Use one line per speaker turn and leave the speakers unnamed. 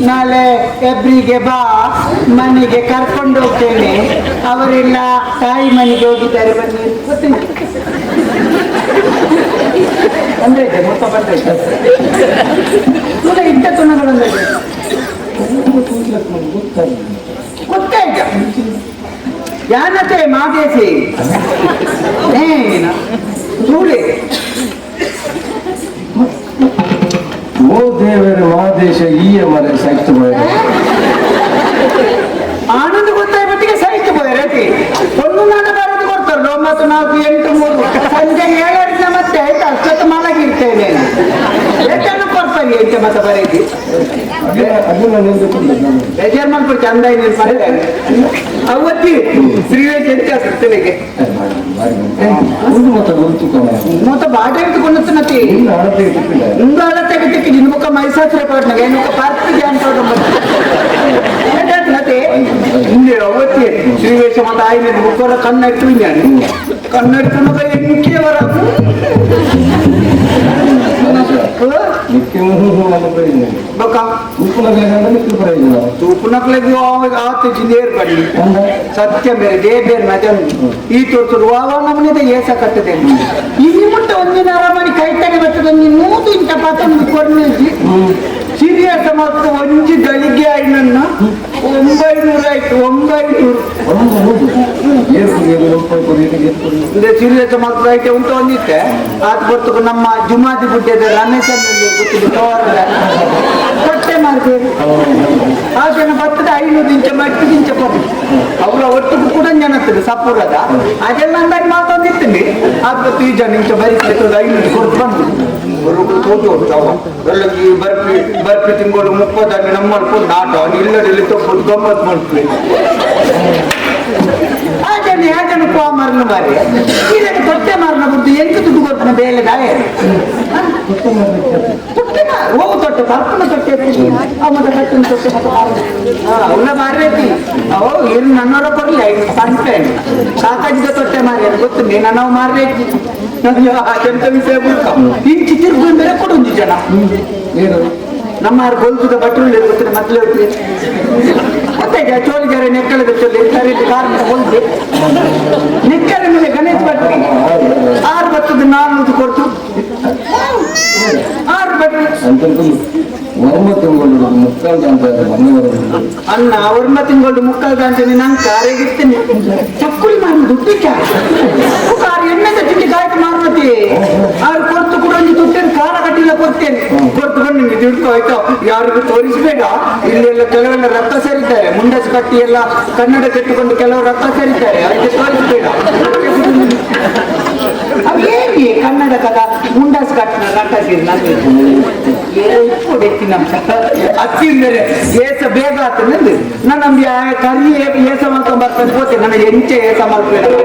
ನಾಳೆ ಎಬ್ರಿಗೆ ಬಾ ಮನೆಗೆ ಕರ್ಕೊಂಡು ಹೋಗ್ತೇನೆ, ಅವರೆಲ್ಲ ತಾಯಿ ಮನೆಗೆ ಹೋಗಿದ್ದಾರೆ ಬನ್ನಿ ಗೊತ್ತಿಲ್ಲ ಅಂದ್ರೆ ಮೊತ್ತ ಬಂದ್ರೆ ಇಂಥ ತುಣಗಳಂದ್ರೆ ಗೊತ್ತಾಯ್ತ ಯಾನತೆ ಮಾದೇಸಿ ತೂಳೆ
ಓ ದೇವರು ಮಾದೇಶ ಈಯ ಮರೆ ಸಾಯ್ತು ಬೋಯ
ಆನಂದ ಗೊತ್ತಾಯ್ಬಟ್ಟಿಗೆ ಸಾಯ್ತು ಬೋಯ ರತಿ ಒಂದು ನಾನು ಬರೆದು ಕೊಡ್ತಾರೆ 9 4 8 3 ಸಂಜೆ 7 ಮತ್ತೆ ಆಯ್ತು ಅಷ್ಟೊತ್ತು ಮಲಗಿರ್ತೇನೆ ಎಷ್ಟನ್ನು ಕೊಡ್ತಾರೆ ಎಂಟು ಮತ್ತೆ ಬರೀತಿ ಬೇಜಾರು ಮಾಡ್ಬಿಟ್ಟು ಚಂದ ನೀನು ಬರ್ತೇನೆ ಅವತ್ತಿ ಶ್ರೀವೇಶ ಎಂತ ತಲೆಗೆ ಮೂತ ಬಾಟ ಇಟ್ಟುಕೊಂಡು ತೆಗೆದಿಕ್ಕೆ ನಿನ್ನ ಮುಖ ಮೈಸಾಸುರ ಪಾಟ್ನಾಗ ಏನು ಪಾರ್ತಿಗೆ ಅಂತ ಹಿಂದೆ ಅವತ್ತಿ ಶ್ರೀವೇಶ ಮತ್ತೆ ಆಯ್ನ ಮುಖರ ಕಣ್ಣಟ್ಟು ನಾನು ಕಣ್ಣಟ್ಟು ಎಂಕೆ ವರ ಸತ್ಯ ಬೇರೆ they ಬೇರೆ ಮಜಾ ಈ ತೋರ್ಸೋದು ವಾವ ನಮ್ಮನಿದ ಏಸ ಕಟ್ಟದೆ ಇಲ್ಲಿ ಮುಟ್ಟ ಒಂದಿನ ಅರಮನೆ ಕೈತಾನೆ ಬರ್ತದೆ ಒಂಜಿ ನೂದು ಇಂಥ ಪಾತೊಂದು ಕೊರ್ನಿಜಿ ಸೀರಿಯಸ್ ಮತ್ತು ಒಂಜಿ ಗಳಿಗೆ ಆಯ್ನನ್ನ 900 ಆಯ್ತು 900 ಸೀರಿಯಸ್ ಮಾತ್ರ ಐತೆ ಉಂಟು ಒಂದಿತ್ತೆ ಆತ ಗೊತ್ತು ನಮ್ಮ ಜುಮಾದಿ ಗುಡ್ಡದ ರಮೇಶ್ ಗೊತ್ತಿದ್ದು ಕೊಟ್ಟೆ ಮಾಡ್ತೀವಿ ಆ ಜನ ಬರ್ತದೆ 500 ಇಂಚ ಮಟ್ಟು ಇಂಚ ಕೊಟ್ಟು ಅವರ ಒಟ್ಟಿಗೆ ಕೂಡ ಜನತ್ತದೆ ಸಪೂರದ ಅದೆಲ್ಲ ಅಂದಾಜು ಮಾತೊಂದಿರ್ತೀನಿ ಆತ ಗೊತ್ತು ಈ ಜನ ಇಂಚ ಬರೀ 500 ಕೊಟ್ಟು ಬಂದು ತೋಟು ಬೆಳಗ್ಗೆ ಬರ್ಫಿ ಬರ್ಫಿ ತಿಂಗಳು 30 ನಮ್ಮ ನಾಟ ಇಲ್ಲದಲ್ಲಿ ತಪ್ಪು ಗಮ್ಮತ್ ಮಾಡ್ತೀವಿ ಆ ಜನ ಆ ಜನ ಕೋ ಮಾರನ ಬಾರಿ ಇದಕ್ಕೆ ತೊಟ್ಟೆ ಮಾರನ ಬುದ್ಧಿ ಎಂತ ದುಡ್ಡು ಕೊಡ್ತಾನೆ ಬೇಲೆ ದಾಯ ತೊಟ್ಟೆ ಹೋಗು ತೊಟ್ಟೆ ಪರ್ಪನ ತೊಟ್ಟೆ ಆ ಮತ್ತೆ ಕಟ್ಟಿನ ತೊಟ್ಟೆ ಮತ್ತೆ ಅವಳ ಮಾರೈತಿ ಅವು ಏನು ನನ್ನವರ ಕೊಡ್ಲಿ 5 ಪಂಪೆ ಸಾಕಾಜಿದ ತೊಟ್ಟೆ ಮಾರಿ ಅದು ಗೊತ್ತು ನೀನು ನಾವು ಮಾರೈತಿ ಎಂತ ವಿಷಯ ಇಂಚಿ ತಿರುಗು ಬೇರೆ ಕೊಡೊಂದು ಜನ ನಮ್ಮ ಆರು ಗೋಲ್ಪುದ ಬಟ್ಟಲು ಗೊತ್ತಿಲ್ಲ ಮೊದಲೇ ಹೋಗ್ತೀವಿ ಮತ್ತೆ ಚೋಳಿಗಾರೆ ನೆಕ್ಕಳದ ಚೋಳಿ ಸರಿ ಕಾರ್ ಹೋಗಿ ನಿಕ್ಕರ ಮೇಲೆ ಗಣೇಶ್ ಭಟ್ರಿ ಆರು ಬತ್ತದ 400 ಕೊಡ್ತು ಆರು ಭಟ್ರಿ.
ಅಂತಂದು ಒರ್ಮ ತಿಂಗಳು ಮುಕ್ಕಾಲ್ ಅಂತ ಮನೆ ಬರೋದು.
ಅಣ್ಣ, ಒರ್ಮ ತಿಂಗಳು ಮುಕ್ಕಾಲ್ ಗಂಟೆ ನಾನು ಕಾರೇಗಿರ್ತೀನಿ. ಚಕ್ಕುಲಿ ಮಾಡಿ ದುಡ್ಡಿಕ್ಕ ಕಾರ್ ಎಣ್ಣೆದ ತಿಂಡಿ ಕಾಯ್ತು ಮಾರ್ಮತಿ. ಆರು ಕೊರ್ತು ಕೂಡ ಒಂದು ದುಡ್ಡನ್ನು ಕಾರ ಕಟ್ಟಿಲ್ಲ ಕೊಡ್ತೇನೆ. ಕೊರ್ತು ಬಂದು ನಿಮ್ಗೆ ದುಡ್ಡು ಆಯ್ತಾ? ಯಾರಿಗೂ ತೋರಿಸಬೇಡ. ಇಲ್ಲಿ ಎಲ್ಲ ಕೆಲವೆಲ್ಲ ರಕ್ತ ಸೇರಿದ್ದಾರೆ. ಮುಂಡಸ್ ಕಟ್ಟಿ ಎಲ್ಲ ಕನ್ನಡ ಕೆಟ್ಟುಕೊಂಡು ಕೆಲವು ರಕ್ತ ಸೇರಿದ್ದಾರೆ. ಅದಕ್ಕೆ ತೋರಿಸಬೇಡ. ಅವು ಏನಿ ಕನ್ನಡ ಕದ ಮುಂಡಸ್ ಕಟ್ಟಿನ ರಕ್ತ ಸೇರಿ ಎತ್ತಿನ ಅತ್ತಿಂದರೆ ಏಸ ಬೇಗ ಆತನಂದು ನನ್ನ ಕರಿ ಏಸ ಮಾಡ್ಕೊಂಡ್ ಬರ್ತದೆ. ಹೋತೆ ನನ್ನ ಎಂಚೆ ಏಸ ಮಾಡ್ಬೇಕು.